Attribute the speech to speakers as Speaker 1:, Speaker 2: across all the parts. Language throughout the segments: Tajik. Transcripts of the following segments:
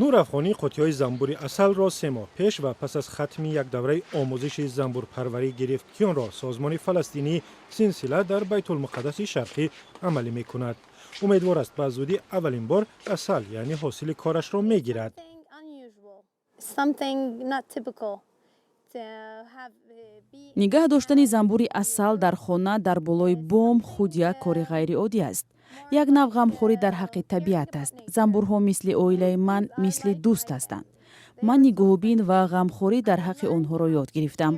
Speaker 1: Нур Афғонӣ қуттиҳои занбури асалро 3 моҳ пеш ва пас аз хатми як давраи омӯзиши занбурпарварӣ гирифт, ки онро созмони фаластинии Синсила дар Байтулмуқаддаси Шарқӣ амалӣ мекунад. Умедвор аст, ба зудӣ аввалин бор асал, яъне ҳосили корашро мегирад.
Speaker 2: Something not typical to have bee.
Speaker 3: Нигаҳ доштани занбури асал дар хона, дар болои бом, худ як кори ғайриоддӣ аст, як нав ғамхорӣ дар ҳаққи табиат аст. Занбурҳо мисли оилаи ман, мисли дӯст ҳастанд. Ман нигоҳубин ва ғамхорӣ дар ҳаққи онҳоро ёд гирифтам.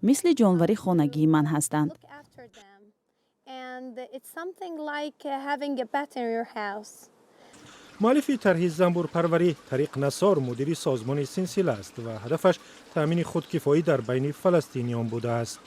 Speaker 3: Мисли ҷонвари хонагии ман ҳастанд.
Speaker 2: Look after them. And it's something like having a pet in your house.
Speaker 1: Муаллифи тарҳи занбурпарварӣ Тариқ Насор мудири созмони Синсила аст ва ҳадафаш таъмини худкифоӣ дар байни фаластиниён будааст.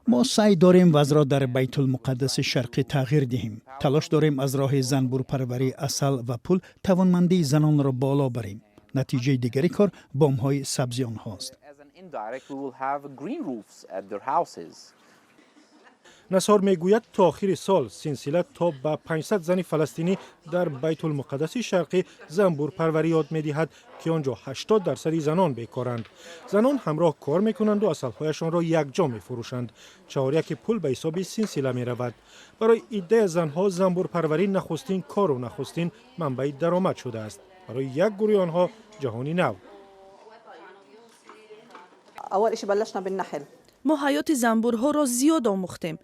Speaker 4: Мо саъй дорем вазъро дар Байтулмуқаддаси Шарқӣ тағйир диҳем. Талош дорем аз роҳи занбурпарварӣ, асал ва пул тавонмандии занонро боло барем. Натиҷаи дигари кор бомҳои сабзи онҳост.
Speaker 5: As an indirect, we will have green roofs at their houses.
Speaker 1: Насор мегӯяд, то охири сол Синсила то ба 500 зани фаластинӣ дар Байтулмуқаддаси Шарқӣ занбурпарварӣ ёд медиҳад, ки он ҷо 80 дарсади занон бекоранд. Занон ҳамроҳ кор мекунанду асалҳояшонро якҷо мефурӯшанд. Чаҳоряки пул ба ҳисоби Синсила меравад. Барои иддае аз занҳо занбурпарварӣ нахустин кору нахустин манбаи даромад шудааст. Барои як гурӯҳи онҳо ҷаҳони нав.
Speaker 6: اول شيء بلشنا بالنحل.
Speaker 7: Мо ҳаёти занбурҳоро зиёд омӯхтем.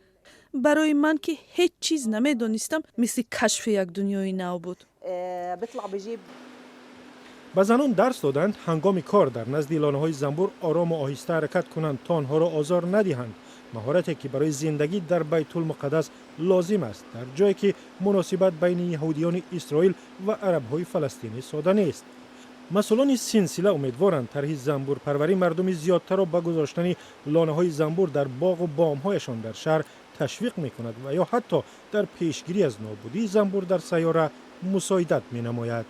Speaker 7: Барои ман, ки ҳеҷ чиз намедонистам, мисли кашфи як дунёи нав буд.
Speaker 6: آه، بيطلع بجيب
Speaker 1: Ба занон дарс доданд, ҳангоми кор дар назди лонаҳои занбур орому оҳиста ҳаракат кунанд, то онҳоро озор надиҳанд. Маҳорате, ки барои зиндагӣ дар Байтулмуқаддас лозим аст, дар ҷое ки муносибат байни яҳудиёни Исроил ва арабҳои фаластинӣ сода нест. Масъулони Синсила умедворанд, тарҳи занбурпарварӣ мардуми зиёдтарро ба гузоштани лонаҳои занбур дар боғу бомҳояшон дар шаҳр ташвиқ мекунад ва ё ҳатто дар пешгирӣ аз нобудии занбур дар сайёра мусоидат менамояд.